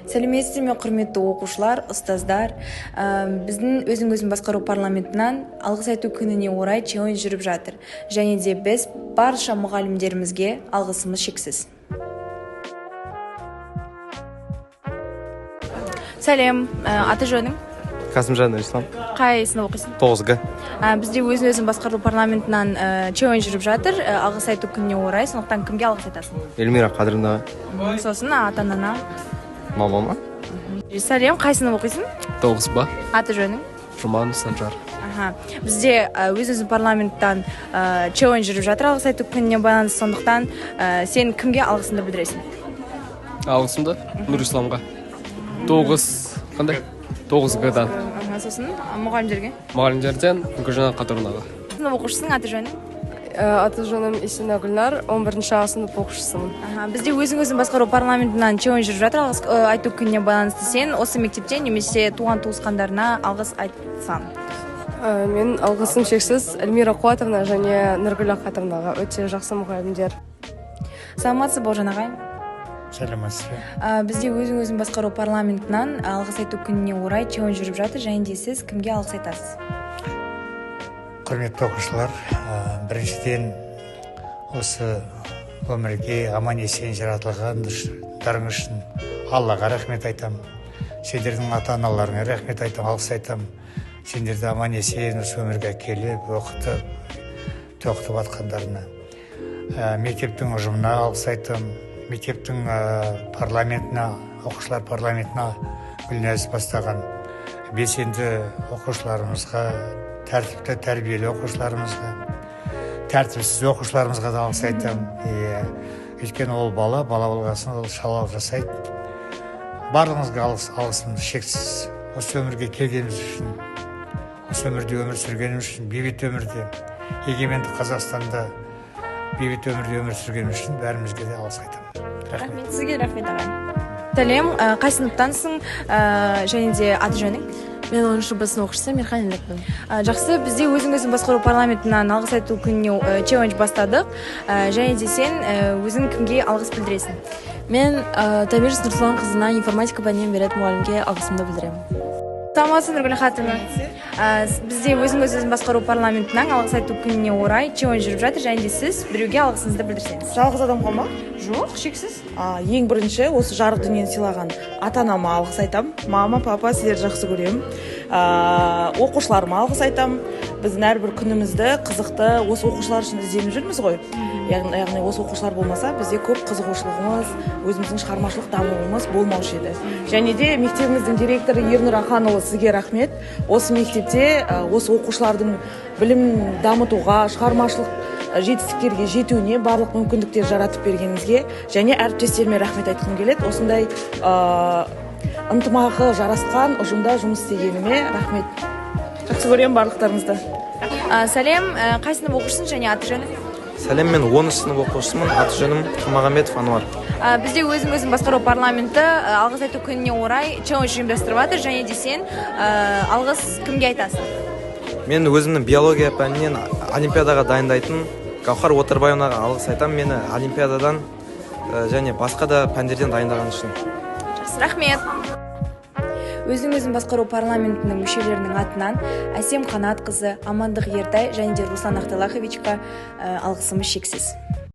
Сәлеметсіздер ме, құрметті оқушылар, ұстаздар! Біздің өзін-өзін басқару парламентінен алғыс айту күніне орай челлендж жүріп жатыр. Және де біз барша мұғалімдерімізге алғысымыз шексіз. Сәлем, аты жөнің? Қасымжан Нұрислам. Қай сынып оқисың? 9 г. Бізде өзін-өзін басқару парламентінен челлендж жүріп жатыр, алғыс айту күніне орай, сондықтан кімге алғыс айтасың? Эльмира Қадырнаға. Сосын ата анаңа? Мамама. Сәлем, қай сынып оқисың? 9 ба. Аты жөнің? Жұман Санжар. Аха. Бізде өз-өзін парламенттан челлендж жүріп жатыр алғыс айту күніне байланысты, сондықтан сен кімге алғысыңды білдіресің? Алғысымды Нұрисламға. 9 қандай? 9 г-дан. Аха, сосын мұғалімдерге? Мұғалімдерден Гүлжанат Қадырнаға. Сынып оқушысың, аты жөнің? Аты жөнім Есена Гүлнар, 11 А сынып оқушысымын. Аха, бізде өзін-өзін басқару парламентінен челлендж жүріп жатыр алғыс айту күніне байланысты. Сен осы мектепте немесе туған туысқандарына алғыс айтсаң? Мен алғысым шексіз Эльмира Қуатовна және Нұргүл Ахатовнаға, өте жақсы мұғалімдер. Саламатсыз, Бауыржан ағай. Сәлеметсіз бе? Бізде өзін-өзін басқару парламентінен алғыс айту күніне орай челлендж жүріп жатыр, және де сіз кімге алғыс айтасыз? Құрметті оқушылар, біріншіден осы өмірге аман есен жаратылғандарың үшін Аллаға рахмет айтамын. Сендердің ата-аналарыңа рахмет айтамын, алғыс айтамын. Сендерді аман есен осы өмірге әкеліп, оқытып, тоқытып жатқандарына. Мектептің ұжымына алғыс айтамын. Мектептің парламентіне, оқушылар парламентіне Гүлназ бастаған белсенді оқушыларымызға, тәртіпті тәрбиелі оқушыларымызға, тәртіпсіз оқушыларымызға да алғыс айтамын. Өйткені ол бала, бала болған соң ол шалалық жасайды. Барлығыңызға алғысым шексіз. Осы өмірге келгеніміз үшін, осы өмірде өмір сүргеніміз үшін, бейбіт өмірде, егеменді Қазақстанда бейбіт өмірде өмір сүргеніміз үшін бәрімізге де алғыс айтамын. Рахмет. Рахмет сізге, рахмет ағай. Сәлем, қай сыныптансың, және де аты жөнің? Мен 10 Б сынып оқушысы Мирхан Елекпін. Жақсы, бізде өзін-өзін басқару парламентінен алғыс айту күніне челлендж бастадық. Және де сен өзің кімге алғыс білдіресің? Мен Томирис Нұрсұлан қызына, информатика пәнінен беретін мұғалімге алғысымды білдіремін. Саламатсыз, Нұргүл Ахатовна. Бізде өзін-өзін басқару парламентінен алғыс айту күніне орай челлендж жүріп жатыр, және де сіз біреуге алғысыңызды білдірсеңіз. Жалғыз адамға ма? Жоқ, шексіз. Ең бірінші осы жарық дүниені сыйлаған ата-анама алғыс айтамын. Мама, папа, сіздерді жақсы көремін. Оқушыларыма алғыс айтамын. Біздің әрбір күнімізді қызықты осы оқушылар үшін ізденіп жүрміз ғой. Яғни осы оқушылар болмаса, бізде көп қызығушылығымыз, өзіміздің шығармашылық дамуымыз болмаушы еді. Және де мектебіміздің директоры Ернұр Аханұлы, сізге рахмет. Осы мектепте осы оқушылардың білім дамытуға, шығармашылық жетістіктерге жетуіне барлық мүмкіндіктер жаратып бергеніңізге және әріптестеріме рахмет айтқым келеді. Осындай ынтымағы жарасқан ұжымда жұмыс істегеніме рахмет. Жақсы көремін барлықтарыңызды. Сәлем, қай сынып оқушысың және аты жөнің? Сәлем, мен 10 сынып оқушысымын, аты жөнім Тұрмағамбетов Ануар. Бізде өзін-өзін басқару парламенті алғыс айту күніне орай челлендж ұйымдастырып жатыр, және де сен алғыс кімге айтасың? Мен өзімнің биология пәнінен олимпиадаға дайындайтын Гауһар Отарбаевнаға алғыс айтамын, мені олимпиададан және басқа да пәндерден дайындаған үшін. Жақсы, рахмет. Өзін-өзін басқару парламентінің мүшелерінің атынан Әсем Қанатқызы, Амандық Ертай және де Руслан Ахталаховичқа алғысымыз шексіз.